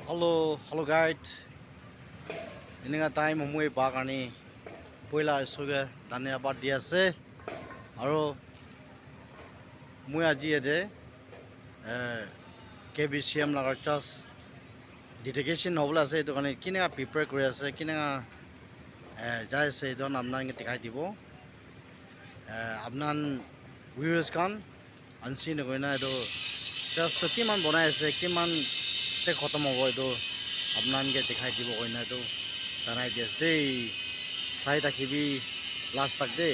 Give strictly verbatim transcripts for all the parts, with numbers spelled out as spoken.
Hello, hello guide. Eneka time humui pa karni poila isu ke dhanyabad di ase. Aro mui aji yate, eh, K B C M laga church dedication hobole ase, etu karne kineka prepare kuri ase, kineka, eh, jai ase, etu apna khan ke dikhai dibo. Eh, apna khan viewers khan, ansi na koina etu church toh kiman banai ase, kiman te khotom hobo, etu apna khan ke dikhai dibo koina etu janai di ase. Sai thakibi last tak de.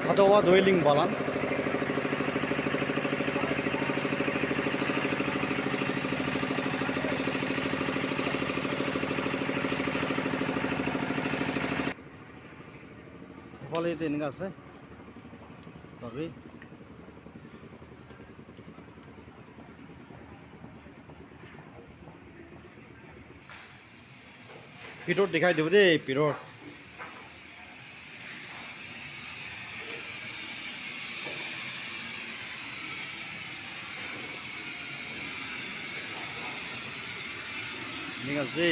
Hatowa Doiling Balan. Ephale yate eneka ase. Sabi. Pitor dikhai dibo de, pitor. Eneka ase.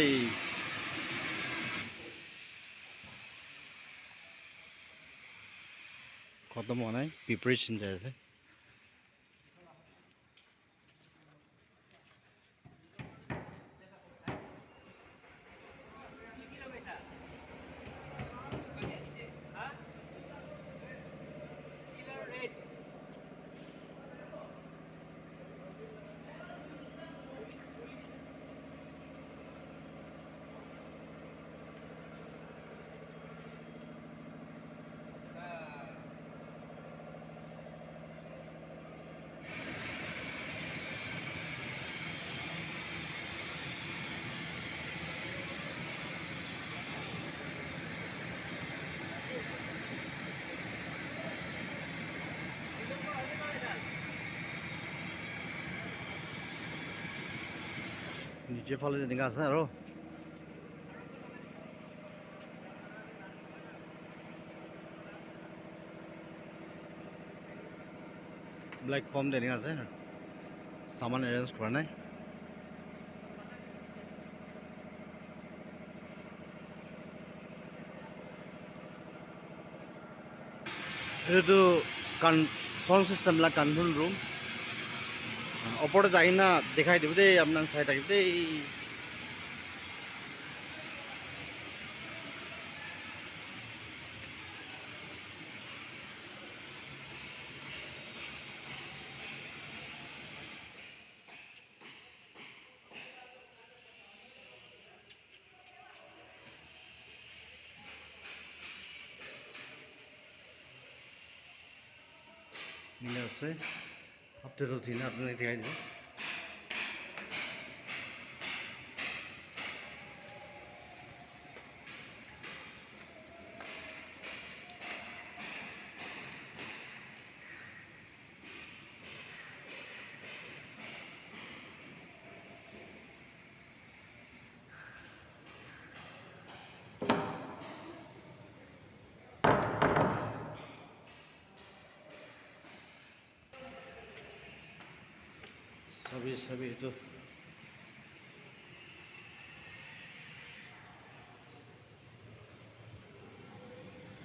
Khotom hua nai, preparation jai ase. Niche phale eneka ase aro. Platform te eneka ase. Saman arrange kura nai. Etu kan sound system la control room. Opor te jai na dikhai dibo de, apna khan sai thakibo de. Eneka ase. After routine apni khan dikhai dibo. Sabi, sabi etu.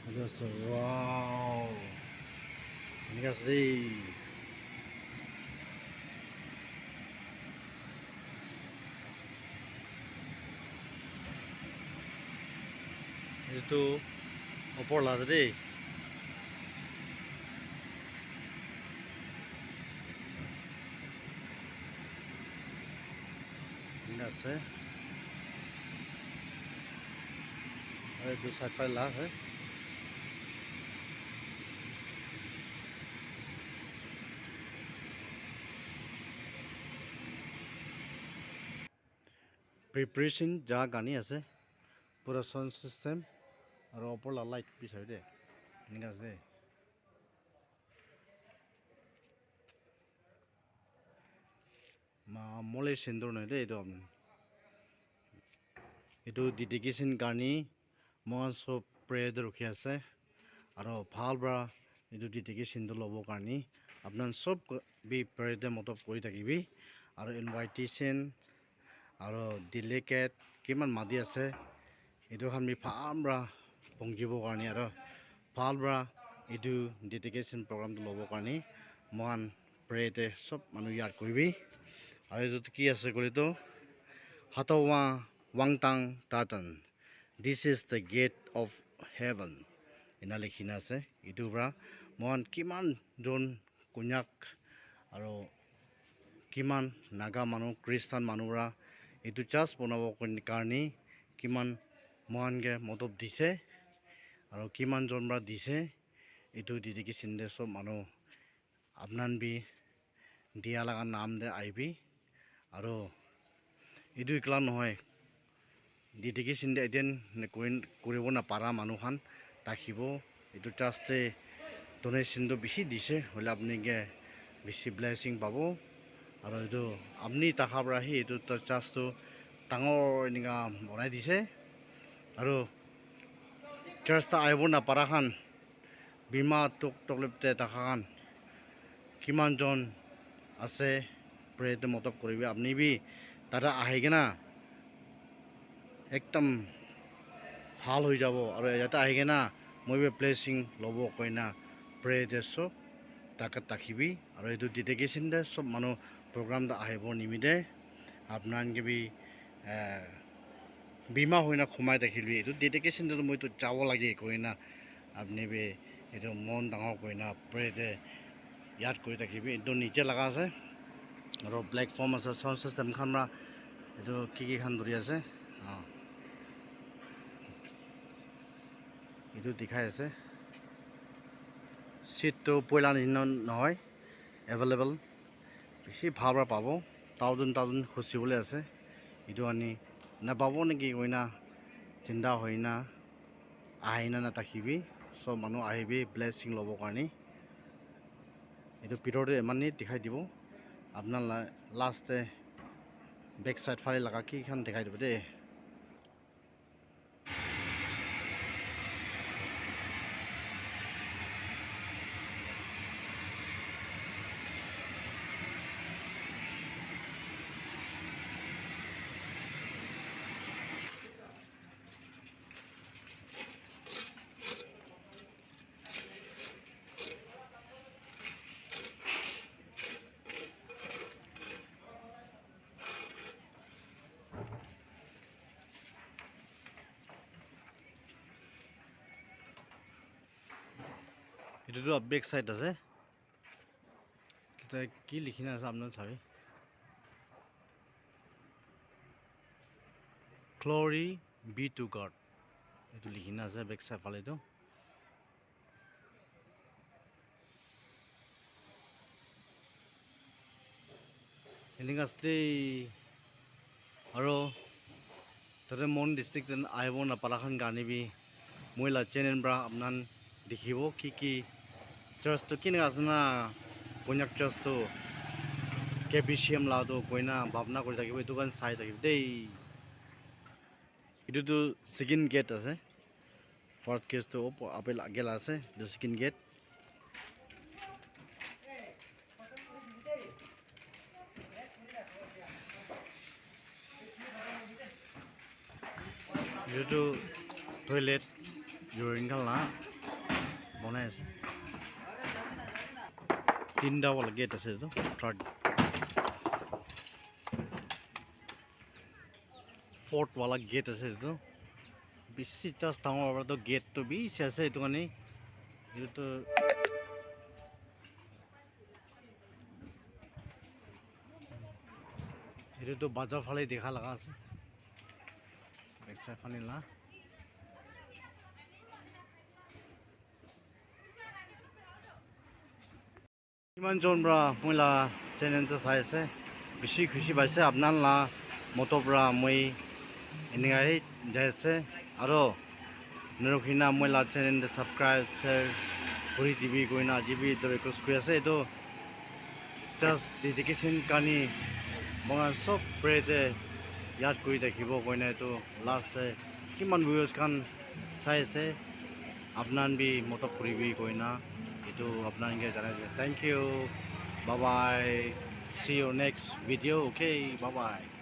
Etu ase, wow. Eneka ase de. Etu opor la ase de. Ase. Aru etu side phale la ase. Preparation ja karne ase. Pura sound system aru upor la light bi sabi de. Enika ase. Ma mole sindur nai de etu. Etu dedication karni moikhan sob prayer te rukhi ase. Aro bhal para etu dedication tu lobo karni apnan sob bi prayer te modot kuri thakibi. Aro invitation aro delegate kiman mati ase, etu khan bi bhal para pongjibo karni aro bhal para etu dedication program tu lobo karni moikhan pray te sob manu yaad kuribi. Aru etu ki ase koile toh, Hatowa Wangtang Tatan, this is the gate of heaven, ena likhi na ase. Etu para moikhan kiman jon Konyak aru kiman Naga manu, Christian manu para etu church bonabo karne kiman moikhan ke modot dise aru kiman jon para dise, etu dedication te sob manu apnan bi dia laga naam te ahibi. Aro etu ekla nohoi, dedication te attend kuribo napara manu khan thakibo. Etu church te donation tu bishi dise, hoile apni ke bishi blessing pabo. Aro etu apni thaka para hi etu church tu dangor enika bonai dise. Aro church te ahibo napara khan, bimar dukh taklif te thaka khan kiman jon ase, pray te modot kuribi. Apni bi tate ahi kena ekdam bhal hoi jabo, aru yate ahi kena moi bi blessing lobo koina pray te sob thaka thakibi. Aru etu dedication te sob manu program te ahibo nimite apnan ke bi, eh, bimar hoina khumai thakile etu dedication te moi tu jabo lage koina apni bi etu mon dangor koina pray te yaad kuri thakibi. Etu niche laga ase aru platform ase, sound system khan para etu ki ki khan dhuri ase, ah, etu dikhai ase. Seat tu poila nishina nohoi, available. Bishi bhal para pabo, thousand thousand khushi bole ase. Etu ani napabo naki koina chinta hoina ahina nathakibi. Sob manu ahibi blessing lobo karne. Etu bitor te eman hi dikhai dibo. Apna la last te back side phale laga ki khan dikhai dibo de. Etu tu back side ase. Tata ki likhi na ase apna sabi. Glory be to God. Etu likhi na ase back side phale tu. Enika ase de. Aro tate Mon district te ahibo napara khan karne bi moi la channel para apna khan dikhibo ki ki church tu kineka ase na, Konyak church tu K B C M la tu koina bhabna kuri thakibo, etu khan sai thakibo de. Etu tu second gate ase. First gate tu opor ape la age la ase. Etu second gate. Etu tu toilet, urine khan la bonai ase. Tinta wala gate ase etu, third. Fourth wala gate ase etu. Bishi church dangor para toh gate toh bishi ase etu karne. Etu toh Etu tu bazar phale dikha laga ase. Backside phale la. Kiman jon pra moi la channel te sai ase, bishi khushi paise apnan la moto pra moi enika he jai ase. Aro narukhi na moi la channel te subscribe, share kuri dibi koina aji bi etu request kuri ase. Etu just dedication karne moi khan sob pray te yad kuri thakibo koina etu last te kiman viewers khan sai ase, apnan bi moto kuribi koina etu apnan ke janai ase. Thank you, bye bye, see you next video, okay, bye bye.